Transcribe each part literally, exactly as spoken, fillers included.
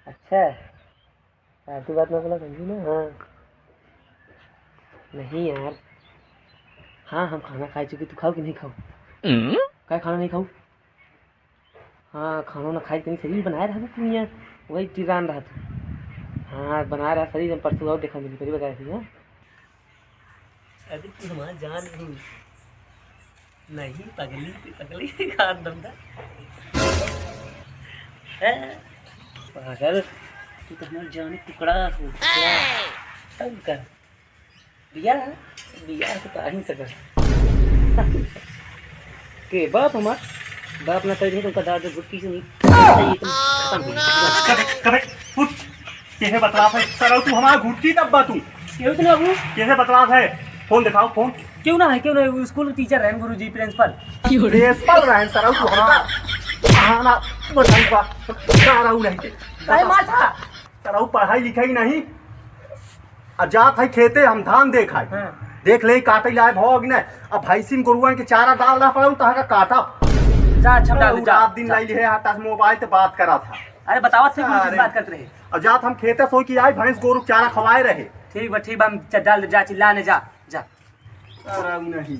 अच्छा, फालतू बात ना बोला, समझी ना? हाँ। नहीं यार, हाँ, हम खाना खाए चुके, तू खाओ कि नहीं खाओ? काय खाना नहीं खाओ? हाँ, खाना ना खाए, तनी शरीर बनाए रहा तू यहाँ, वही चिरान रहा तू। हाँ, बनाए रहा शरीर, हम परसों और देखा मिली, पहले बताया थी, हाँ? अरे तू हमार जान नहीं। नहीं, पगली, तू पगली के खान दम था। हैं? पागल, तू तो हमार जान टुकड़ा हो गया। तब कर। बियाह, बियाह तो काहे से कर। के बाप हमार, बाप ना कर दे तो उनका दादा गुटकी से नहीं। ये तो खत्म हो गया। कबे, कबे, उठ। केहे बतलात है, सरऊ तू हमार घुटकी दब्बा तू। केहू तो ना बाबू। केहे बतलात है, फोन दिखाओ, फोन। क्यों ना है, क्यों ना है, वो स्कूल टीचर रहन गुरुजी, प्रिंसिपल। प्रिंसिपल रहन सरऊ तू हमार। हाँ ना, बताऊँ का, सरऊ नहीं के। अरे माथा। सरऊ पढ़ाई लिखाई नहीं। आ जात है खेते, हम धान देखाई। हाँ। देख ले, काटे लाए भोग ने। अब भैंसिन गोरुआ के चारा डाल रहा पड़ा, तहाँ का काटा। जा, अच्छा, डाल दे, जा, रात दिन जा। लाई लिहे हाथ मोबाइल ते बात करा था। अरे, बतावा थे, अरे। बात करते रहे। अब जात हम खेते सोई की आई, भैंस गोरु चारा खवाए रहे। ठीक बा, ठीक बा, हम च-, डाल दे, जा, चिल्ला ने, जा, जा। अरे, अब नहीं।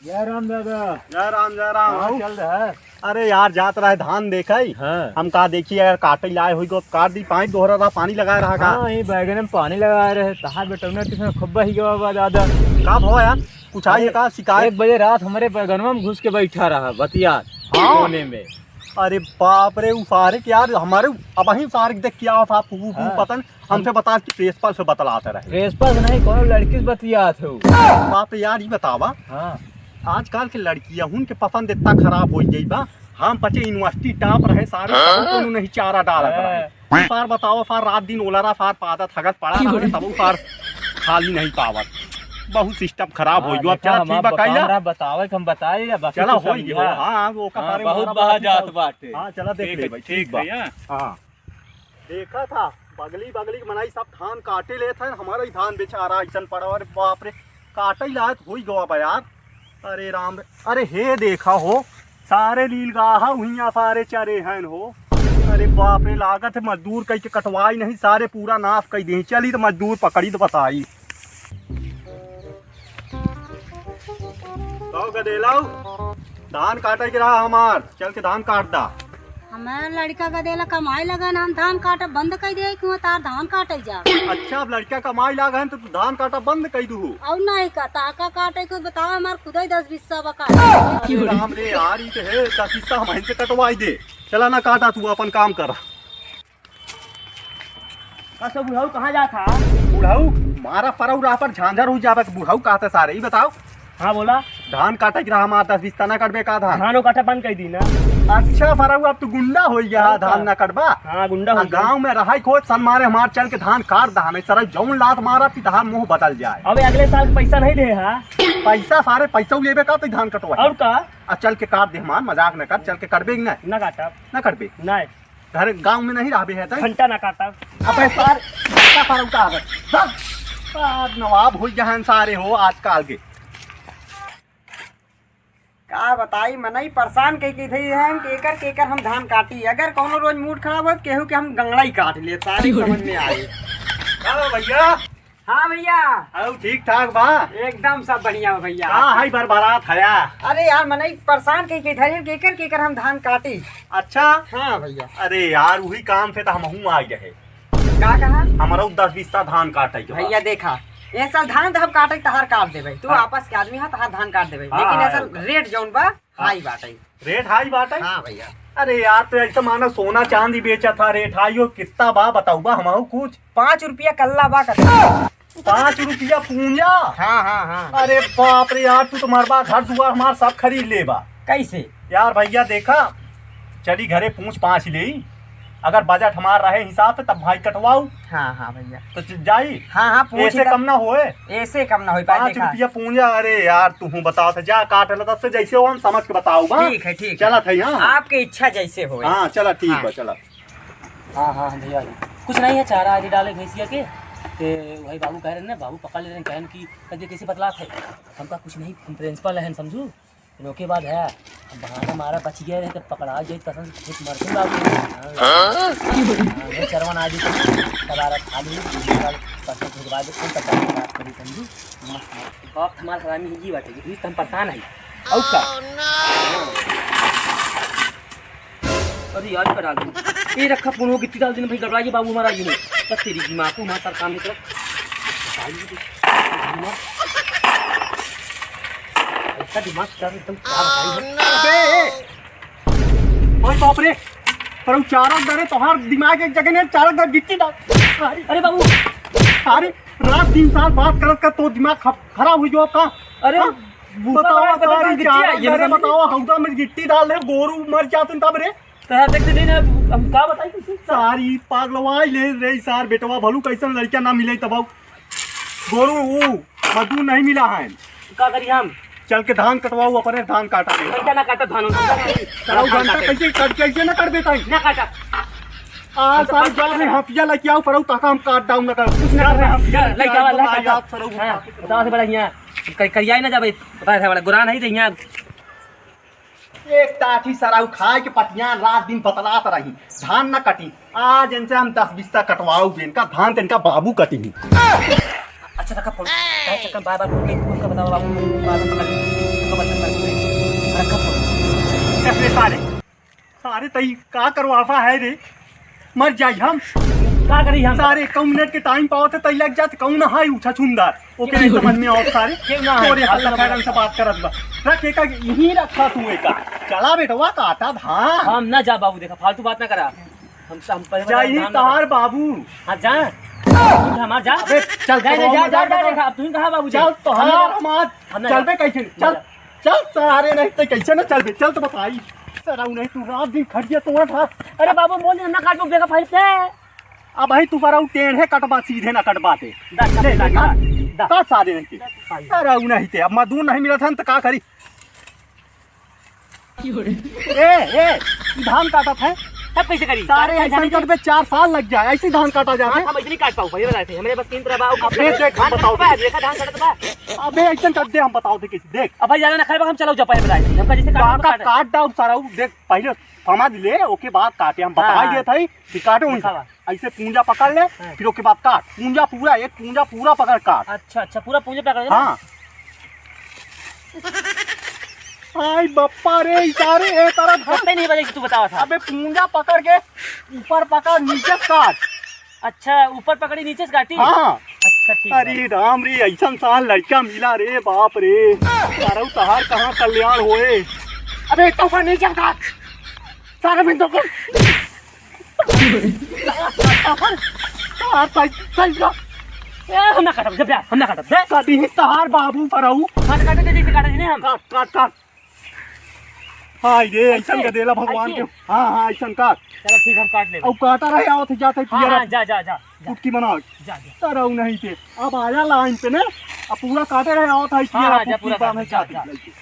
जय राम दादा। जय राम, जय राम। कहाँ चल रहा है? अरे यार, जात रहे धान देखई। हाँ। हम कहा देखी, अगर काटे लाए होई तो काट दी, पानी दोहरा रहा, पानी लगाए रहा का? हाँ, ये बैगन में पानी लगाए रहे, तहार बेटौना टिसन खूब बही गवा बा दादा। का भवा यार, कुछ आई अरे, का शिकायत? एक बजे रात हमरे बैगनवा में घुस के बैठा रहा, बतियात, हाँ। कोने में। अरे बाप रे, उ सारे के यार, हमारे अबहीं सारे के देख के आवत, आप, उ, उ, हाँ। पता नहीं, हमसे बता कि प्रिंसिपल से बतलात रहे। प्रिंसिपल से नहीं, कोनो लड़की से बतियात हो। बाप रे यार, ये बतावा। हाँ। आजकल के लड़कियहुन के पसंद इतना खराब होइ गई बा। हम पचे यूनिवर्सिटी टॉप रहे सारे, हाँ। तबो कोनो नहीं चारा डालत रहे। हाँ। सार बताओ, सार रात दिन ओलरा, सार पादत हगत पड़ा रहे, तबो सार खाली नहीं पावत। बहुत सिस्टम खराब होइ गयो। अब चला, ठीक बा, कहिया? बतावे के हम बताए या बाकी चला, तू होइ गयो। समझा। हाँ, वो का हाँ, बारे में बहुत हमारा बहा बात जात बताओ। बाटे। हाँ, चला, देख ठीक ले है, भाई, ठीक ठीक बा। भैया। हाँ। देखा था, बगली बगली के मनई सब धान काटे लेत हैं, हमारा ही धान बेचारा अइसन पड़ा। अरे बाप रे, काटे लायक होई गवा बा यार। अरे राम रे, अरे हे देखा हो, सारे नीलगाहा हुइया सारे चरे हैं हो। अरे बाप रे, लागत है मजदूर कई के कटवाई नहीं, सारे पूरा नाश कई दे। चली तो मजदूर पकड़ी तो बताई। कहो गदेलाऊ, धान काटे के रहा हमार, चल के धान काट दा। हमार लड़का गदेला कमाए लगन, हम धान काटब बंद कई दे, क्यों तार धान काटे जा। अच्छा, अब लड़का कमाए लागन तो तू धान काटब बंद कई दू। और नहीं का, ताका काटे को बताओ, हमार खुदई दस बिस्सा बका। अरे राम रे यार, ई तो है, दस बिस्सा हम इनसे कटवाई दे। चला ना काटा, तू अपन काम कर। का सब बुढ़ऊ कहाँ जात हा? बुढ़ऊ मारा परऊ राह पर झांझर हो जावे, बुढ़ऊ कहते सारे, ई बताओ। हाँ, बोला। धान काटे के रहा हमार, दस बिस्सा ना कटबे का धान? धानो काटे बंद कर दी ना। अच्छा परऊ, अब तू गुंडा हो गया, हाँ, धान ना कटबा? हाँ, गुंडा हो आ, गया। गाँव में रहाई खोज सन मारे हमार चल के धान काट दहा, नहीं सरऊ जौन लात मारा कि तहार मुँह बदल जाए। अबे अगले साल के पैसा नहीं दे हा। पैसा सारे पैसा लेबे का तो धान कटवा। और का? आ चल के काट दे हमार, मजाक न कर, चल के कटबे कि नहीं? ना काटब। ना कटबे? नहीं। घर गाँव में नहीं रहबे है तै? घंटा ना काटब। अबे सार, घंटा सार उठा है। सार, सार नवाब हो गया है सारे हो आजकल के। का बताई, मनई परेशान कई के धई हैं, केकर केकर हम धान काटी। अगर कौनो रोज मूड खराब हो, केहू के हम गंगड़ा ही काट ले, सारे समझ में आए। का भैया? हाँ भैया। अउ ठीक ठाक बा? एकदम सब बढ़िया बा भैया। का है बरबरात हया? अरे यार, मनई परेशान कई के धरे, केकर केकर हम धान काटी। अच्छा? हाँ भैया। अरे यार, उही काम से तो हमहू आइ रहे। का कहा? हमरो दस बिस्सा धान काटे के बा। भैया देखा, ये साल धान तो हम काटे, तहार काट देबे। तू हाँ। आपस के आदमी हा, तहार धान काट देबे। हाँ, लेकिन ये हाँ, साल हाँ। रेट जौन बा, हाई बाटे। रेट हाई बाटे? हाँ भैया। अरे यार, तो ऐसा मानो सोना चांदी बेचा था, रेट हाई हो, कितना बा बताऊ बा हमहू कुछ? पाँच रुपया कल्ला बा कट्ठा। पाँच रुपया पूंजा? हाँ, हाँ, हाँ। अरे बाप रे यार, तू तो मरबा, घर दुआर हमार सब खरीद लेबा। कैसे? यार भैया देखा, चली घरे पूछ पाछ लेई, अगर बजट हमार रहे हिसाब से तब भाई कटवाऊ। हाँ, हाँ भैया। तो च-, जाई। हाँ, हाँ, पूछ ऐसे ला। कम ना होए। ऐसे कम ना होई पाए, पाँच देखा। रुपया पूंजा, अरे यार, तू बताओ तो जा काट ला, तब से जैसे हो हम समझ के बताऊ बा। ठीक है, ठीक है। चलत है, हाँ। आपके इच्छा जैसे होए। हाँ, चला, ठीक हाँ। बा, चला। हाँ, हाँ, भैया, कुछ नहीं है, चारा आदि डाले भैंसिया के। ते वही बाबू कह रहे ना, बाबू पकड़ ले रहे, कहन कि कभी कैसे बतलात है। हमका कुछ नहीं, हम प्रिंसिपल हैं, समझू। ओके बाद है, अब बहाना मारा बच गया रहे तो पकड़ा जाए, कसम से खेत मरते बाबू। हाँ? हाँ, ये चरवन आ जाए तो तबारा खा ली, परसों के बाद कौन तबारा बात करी समझी? मस्त, मस्त। बाप हमारा हरामी ही बात है, इस हम परेशान है। और का? हाँ। अरे यार, पर आ गई। ये रखा पुनो गिट्टी डाल देना भाई, गड़बड़ा ये बाबू हमारा ये नहीं। बस तेरी दिमाग को हमारा सर काम है तेरा। इसका दिमाग सर एकदम खराब है। अबे, ए! ओए बाप रे, पर उ चारा दरे तोहार दिमाग एक जगह नहीं, चारा दर गिट्टी डाल। अरे बाबू। अरे रात दिन साल बात करत कर तो दिमाग ख-, खराब हो गयो का? अरे हाँ? भूसा बताओ, वाला पता सारी नहीं गिट्टी चारा आई है, दरे समझ बताओ, हौदा में गिट्टी डाल दे, गोरू मर जाते तब रे। तो यार, देखते नहीं ना, हम का बताई तुझसे? सारी पागलवाई ले रे सार बेटवा, भलू कैसन लड़का ना मिले तब गोरू ऊ मजदूर नहीं मिला है। का करी हम? चल के धान कटवाऊ, अपने धान काटा के। घंटा ना काटा धान, घंटा ना काटा। चलो, धान घंटा काटे। कैसे कट, कैसे ना कट देता है? ना काटा। आ, हम तो सारी काट जा रहे देता। हथिया लेके आओ, पर ताका हम काट डाउन ना कर। कुछ ना जा रहे करता। हथिया जा, लेके लेके आओ, आओ, लेके बताओ आओ। यार, सरऊ हाँ, उठा के बताओ से बड़ा हियाँ। कर-, करिया ही ना जाबे। पता है, बड़ा गुरान है, हियाँ। एक टाठी सराउ खाए के पटियान रात दिन बतलात रही, धान न कटी। आज इनसे हम दस बिस्सा कटवाऊ बे, इनका धान तो इनका बाबू कटी ही। अच्छा, रखा फोन। काहे चक्कर में बार-बार फोन पे, फोन का बताओ बाबू, बार-बार पकड़ ले। उनका बर्तन कर दे। रखा फोन। कैसे सारे? सारे तई का करवाफा है रे? मर जाई हम। का करी हम? सारे एक मिनट के टाइम पावत है, तई लग जात, कौन हाय उछा छुंदार। ओके, क्यों? समझ में आवत सारे। क्यों ना? तोरे हाल फालतू खैरन से बात करत बा। रख एका, यहीं रखा तू एका। चला बेटवा, काटा धान। हम ना जा बाबू, देखा, फालतू बात ना करा। हम, हम पहले जाई धान तहार बाबू। हाँ, जा। तू हमार जा। अबे, चल, जा, जा, तोहार जा, मजाक जा, ना कर। देखा, अब तू कहा बाबू, चल, जा। तोहार हम ना हमार। हम ना चल जा। बे, कैसे? हम ना चल। जा। चल सारे, नहीं तो कैसे ना चल बे, चल तो बताई। सराऊ नहीं, तू रात दिन खटिया तोड़त हा। अरे बाबू, बोल ना काट, देखा भाई से। अब भाई तू बराऊ टेढ़े कटबा, सीधे ना कटबाते। दा, दा, ले, दा, ले, दा, काट। दा। काट सारे नहीं के। दा, भाई। सराऊ नहीं ते, अब मजदूर नहीं मिलत हन तो का करी? ए, ए, ई धान काटत है। तब कैसे करी? सारे ऐसा ही कटबे, चार साल लग जाए, ऐसे ही धान काटा जाते। हाँ, हम ऐसे नहीं काट पाऊ, भाई, बताते। हमरे बस तीन तरह बा, अबे देख, हम धान बताओ। काटत बा, देखा धान काटत बा। अबे ऐसे कर दे, हम बताओ थे कैसे, देख। अब भाई, ज्यादा ना खाए, हम चलो जा, पहले बताए थे। हमका जैसे काटत बा, काटा, काट। काट डाउन सारा, उ देख, पहले समझ ले, ओके बाद काटे, हम हाँ, बताई हाँ। देत हई, कि काटे उनका। दिखावा। ऐसे पूंजा पकड़ ले, हाँ। फिर ओके बाद काट। पूंजा पूरा, एक पूंजा पूरा पकड़ काट। अच्छा, अच्छा, पूरा पूंजा पकड़ ले ना? हाँ। आई बप्पा रे, इशारे, ए तरह धर। कितने नहीं बजे की तू बतावा था? अबे पूंजा पकड़ के ऊपर पकड़, नीचे से काट। अच्छा, ऊपर पकड़ी, नीचे से काटी? हाँ। अच्छा, ठीक बा। अरे राम रे, ऐसन सार लड़का मिला रे, बाप रे। अरे तहार कहाँ कल्याण होए। अबे तो ऊपर नीचे से काट। सारे बिंदु को। आ, सही, सही का। ए, हम ना काटब, जब जा, हम ना काटब, दे। कभी ही तहार बाबू पर आऊ। काट, काट, दे, जैसे काटे नहीं हम। काट, काट, काट। हाय रे, ऐसन ऐसे? का देला भगवान ऐसे? के। हाँ, हाँ, ऐसन काट। चलो ठीक, हम काट लेबे। अब काटा रहे, आवत है, जात है, हाँ, पियरा। हाँ, जा, जा, जा, जा। फुटकी बनाओ। जा, जा। तरऊ नहीं थे। अब आया लाइन पे ने, अब पूरा काटे रहे, आवत है, हाँ, पियरा हाँ, जा, फुटकी पूरा बांधे काट, जा, जाते जा। लगे।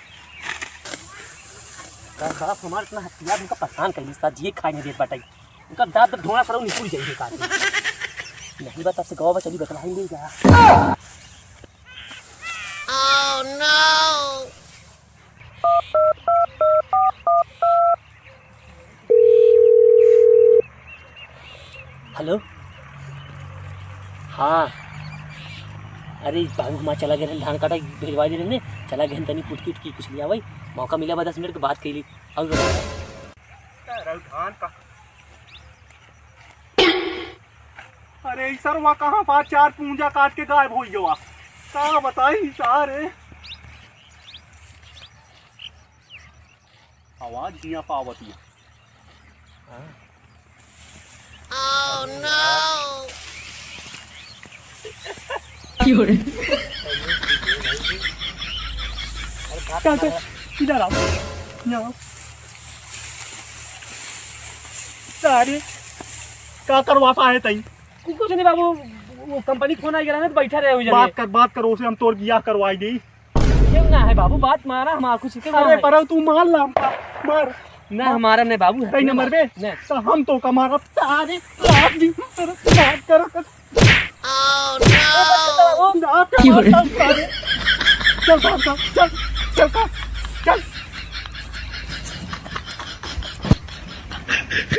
का बाप हमार इतना हथियार, हमका परेशान कर दिस, जिए खाए नहीं देत बाटे। उनका दांत ढोंगा सरऊ निकुल जाई है काट। नहीं बा, तब से गवा बा, चली बतलाएंगे क्या? हेलो। हाँ। अरे बाबू, हमार चला गए रहन धान काटा, भेजवा दे रहने। चला गए रहन तनी पुटकी उटकी कुछ ले आवई। मौका मिला बा दस मिनट के बात कइली। और बता। अरे धान का अरे, ई सरवा कहाँ बा? चार पूंजा काट के गायब होइ गवा। का बताई सारे? आवाज हियाँ पावत हियाँ। हाँ। Oh no! क्यों रे? चल, चल, इधर आओ। यहाँ आओ। सारे, का करवाता है तई? कु-, कुछ नहीं बाबू, वो कंपनी फोन आ गया ना, तो बैठा रहे हो जगह। बात कर, बात कर, ओसे हम तोर बियाह करवाई देई। क्यों ना है बाबू, बात मारा हमार कुछ के अरे, ना है। परऊ तू मार ला हमका, मार। ना, हमारा नहीं बाबू, तई ना मरबे? नहीं। तो हम तोका मारब, सारे, रात दिन, बात कर, कर। Oh, no! ना, के क्यों रे? मारता हूँ, सारे। चल, भाग, भाग, चल, चल, भाग।